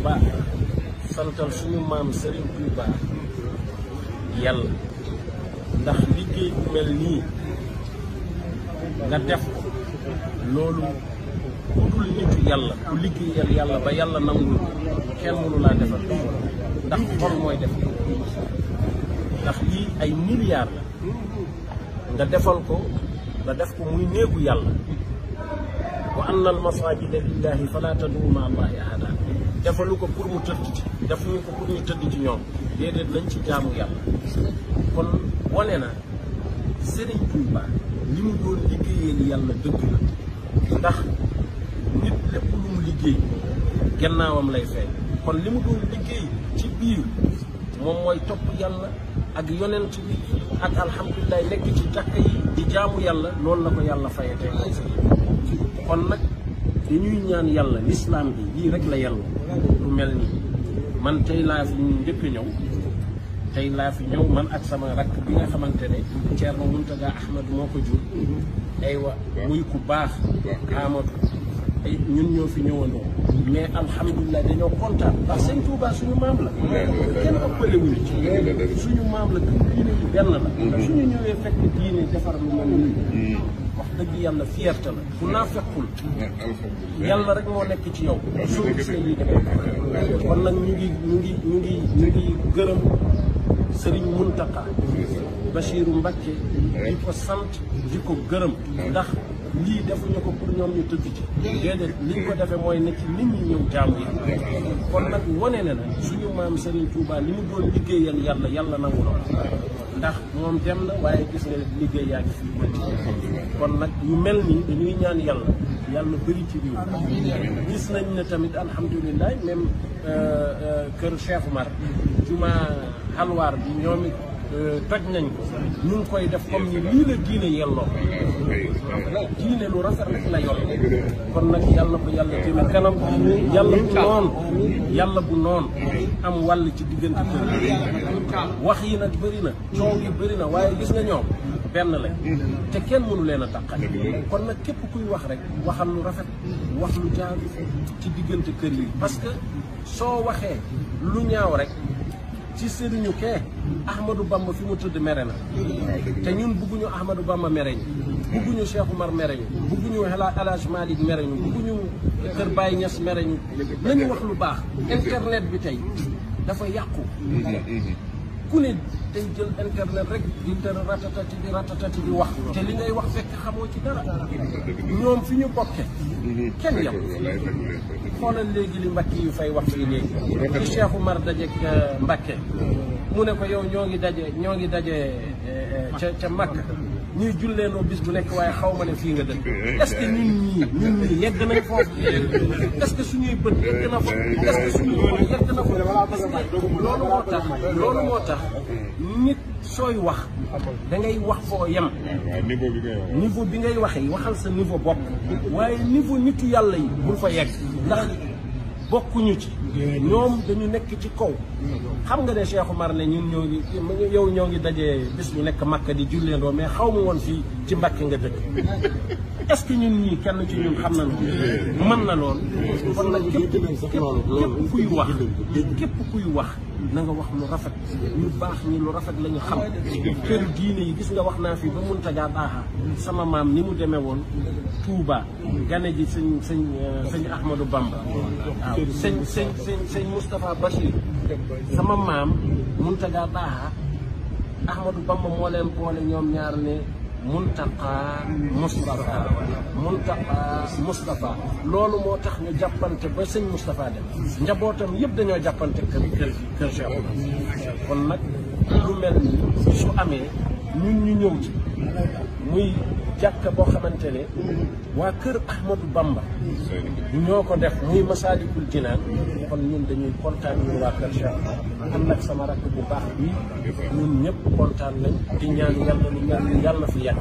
ba santal suñu maam Serigne Touba yàlla ndax liggéey bu mel nii nga def loolu ku dul nitu yàlla ku liggéeyal yàlla ba yàlla nangul kenn mënu laa defal ndax xol mooy def ndax lii ay milliards la nga defal ko nga def ko muy néegu yàlla wa anna al masajida lillahi fala tad'u ma allahi ahada defalu ko pour mu tëdd ci defuñu ko pour ñu tëdd ci ñoom déedéet lañ ci jaamu yàlla kon wane na Serigne Touba li mu doon liggéeyal yàlla dëgg la ndax nit lépp lu mu liggéey gannaawam lay feeñ kon li mu doon liggéey ci biir moom mooy topp yàlla ak yonent bi ak alhamdulilah nekk ci jàkka yi di jaamu yàlla loolu la ko yàlla fayatee kon nag dañuy ñaan yàlla lislaam bi lii rek la yàlla lu mel nii man tey laa fi njëkk ñëw tey laa fi ñëw man ak sama rakk bi nga xamante ne Thierno Mountaga Ahmad moo ko jur aywa muy ku baax Amadou ay ñun ñoo fi ñëwandoo mais alhamdulilah dañoo kontaan ndax sëñ Touba suñu maam la kenn ëppale wuñu ci suñu maam la gën diine yi benn la suñu ñëwee fekk diine defar lu mel nii wax dëgg yàlla fierté la bu naa fekkul yàlla rek moo nekk ci yow soo gisee lii demee kon nag ñu ngi gërëm Serigne Mountakha Bachirou Mbacké di ko sant di ko gërëm ndax lii defuñu ko pour ñoom ñu tëdd ci déedéet liñ ko defee mooy ne ci nit ñi ñëw jaamu yi kon nag wane na na suñu maam Serigne Touba li mu doon liggéeyal yàlla yàlla nangu na ndax moom dem na waaye gis nga liggéey yaa ngi fii bëri kon nag yu mel nii dañuy ñaan yàlla bëri ci réew gis nañ ne tamit alhamdulilah même kër Cheikh Oumar juma xalwaar bi ñoom it toj nañ ko ñu ngi koy def comme ni lii la diine yelloo diine lu rafet rek la yor kon nag yàlla ko yàlla jëme kanam yàlla bu noon am wàll ci diggante kër wax yi nag bëri na coow yi bëri na waaye gis nga ñoom benn lañ te kenn mënu leen a tàqale kon nag képp kuy wax rek waxal lu rafet wax lu jaar ci diggante kër yi parce que soo waxee lu ñaaw rek ci sëriñu kee Ahmadou Bamba fi mu tëdd mere na te ñun bugguñu Ahmadou Bamba mere ñu bugguñu Cheikh Oumar mere ñu bugguñu El Hadj Malick mere ñu bugguñu Kër Baye Niass mere ñu nañu wax lu baax internet bi tey dafa yàqu ku ne tey jël internet rek di ratatati di wax te li ngay wax fekk xamoo ci dara ñoom fi ñu bokke kenn yam xoolal léegi li Mbacke yu fay wax fii léegi ci Cheikh Oumar dajeek Mbacke mu ne ko yow ñoo ngi daje ca Makka ñuy julleenoo bis bu nekk waaye xaw ma ne fii nga dëkk est-ce que ñun ñii yegg nañ foofu est-ce que suñuy bët yegg na fa est-ce que suñuy bët yegg na fa loolu moo tax nit sooy wax da ngay wax foo yem niveau bi ngay waxee waxal sa niveau bopp waaye niveau nitu yàlla yi bul fa yegg ndax bokkuñu ci ñoom dañu nekk ci kaw xam nga ne Cheikh Oumar ne ñun ñoo ngi dajee bis bu nekk Makka di julleendoo mais xaw ma woon fii ci Mbàkke nga dëkk est-ce que ñun ñii kenn ci ñun xam na loolu mën na lool kon nag képp kuy wax na nga wax lu rafet ñu baax ñi lu rafet la ñu xam kër diine yi gis nga wax naa fi ba Mountaga Daha sama maam ni mu demee woon Touba gane ji sëñ Ahmadou Bamba waaw sëñ Moustapha Bachir sama maam Mountaga Daha Ahmadou Bamba moo leen boole ñoom ñaar ne Mountaga Moustapha loolu moo tax ñu jàppante ba sëñ Moustapha dem njabootam yëpp dañoo jàppante kër Cheikh kon nag lu mel ni su amee ñun ñu ñëw ci muy jàkka boo xamante ne waa kër Ahmadou Bamba ñoo ko def muy Masaalikul Jinaan kon ñun dañuy kontaan ñun waa kër Cheikh am nag sama rakk bu baax bi ñun ñëpp kontaan nañ di ñaan yàlla fi yàq